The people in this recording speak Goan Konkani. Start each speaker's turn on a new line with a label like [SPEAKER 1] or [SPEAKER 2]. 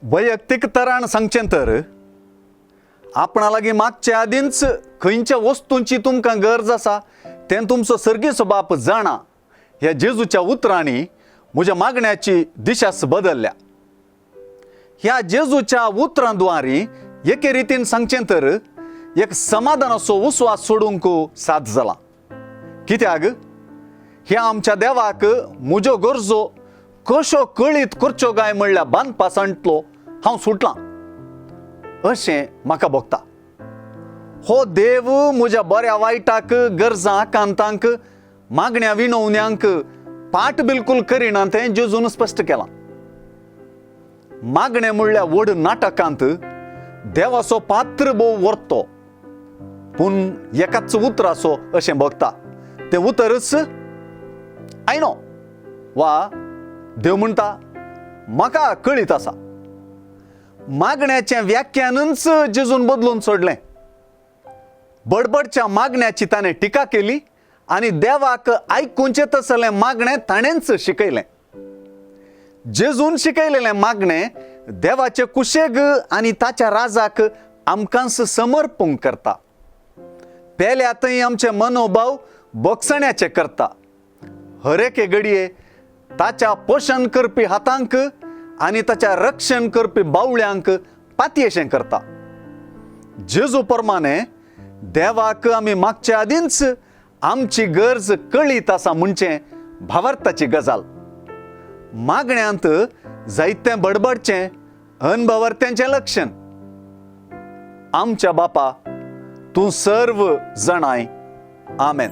[SPEAKER 1] वैयक्तीक तरान सांगचें तर आपणा लागीं मागचे आदींच खंयच्या वस्तूंची तुमकां गरज आसा तें तुमचो सर्गेचो बाप जाणा. ह्या जेजूच्या उतरांनी म्हज्या मागण्याची दिशाच बदलल्या. ह्या जेजूच्या उतरां द्वारी एके रितीन सांगचें तर एक समाधानाचो उस्वास सोडूंक साथ जाला. कित्याक ह्या आमच्या देवाक म्हज्यो गरजो कश्यो कळीत करच्यो काय म्हणल्यार बांदपासांतलो हांव सुटलां अशें म्हाका भोगता. हो देव म्हज्या बऱ्या वायटाक, गरजां आकांतांक, मागण्या विनवण्यांक पाट बिलकूल करिना तें जेजून स्पश्ट केलां. मागणें म्हणल्यार व्हड नाटकांत देवाचो पात्र भोव व्हरतो, पूण एकाच उतराचो अशें भोगता. तें उतरच आयनो वा देव म्हणटा म्हाका कळीत आसा. मागण्याचें व्याख्यानूच जेजून बदलून सोडलें. बडबडच्या मागण्याची ताणें टिका केली आनी देवाक आयकुचें तसलें मागणें ताणेंच शिकयलें. जेजून शिकयलेलें मागणें देवाचे कुशेग आनी ताच्या राजाक आमकांच समर्पूंक करता. पेल्या थंय आमचे मनोभाव बोगसण्याचे करता. हर एके घडये ताच्या पोशण करपी हातांक आनी ताच्या रक्षण करपी बावळ्यांक पातयेशें करता. जेजू प्रमाणे देवाक आमी मागचे आदींच आमची गरज कळीत आसा म्हणचें भावार्थाची गजाल. मागण्यांत जायतें बडबडचें अनभवर्त्यांचें लक्षण. आमच्या बापा तूं सर्व जाणाय. आमेन.